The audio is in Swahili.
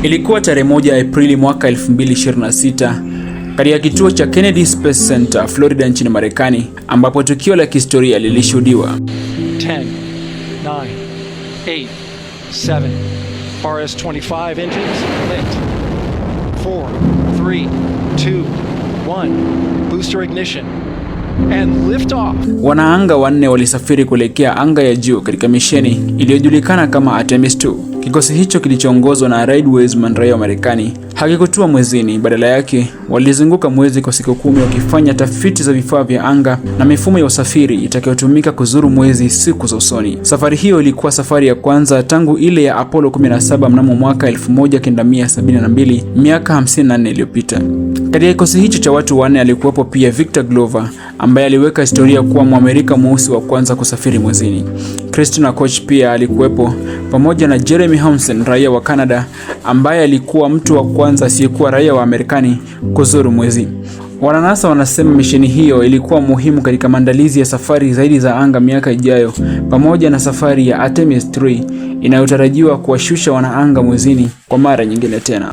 Ilikuwa tarehe 1 Aprili mwaka 2026 katika kituo cha Kennedy Space Center, Florida nchini Marekani, ambapo tukio la kihistoria lilishuhudiwa. 10, 9, 8, 7, RS-25 engines lit. 4, 3, 2, 1, booster ignition and lift off. Wanaanga wanne walisafiri kuelekea anga ya juu katika misheni iliyojulikana kama Artemis 2. Kikosi hicho kilichoongozwa na Reid Wiseman, raia wa Marekani, hakikutua mwezini. Badala yake, walizunguka mwezi kwa siku 10 wakifanya tafiti za vifaa vya anga na mifumo ya usafiri itakayotumika kuzuru mwezi siku za usoni. Safari hiyo ilikuwa safari ya kwanza tangu ile ya Apollo 17 mnamo mwaka 1972, miaka 54 iliyopita. Katika kikosi hicho cha watu wanne alikuwepo pia Victor Glover ambaye aliweka historia kuwa Mwamerika mweusi wa kwanza kusafiri mwezini. Christina Koch pia alikuwepo pamoja na Jeremy Hansen, raia wa Canada, ambaye alikuwa mtu wa kwanza asiyekuwa raia wa Marekani kuzuru mwezi. Wananasa wanasema misheni hiyo ilikuwa muhimu katika maandalizi ya safari zaidi za anga miaka ijayo, pamoja na safari ya Artemis 3 inayotarajiwa kuwashusha wanaanga mwezini kwa mara nyingine tena.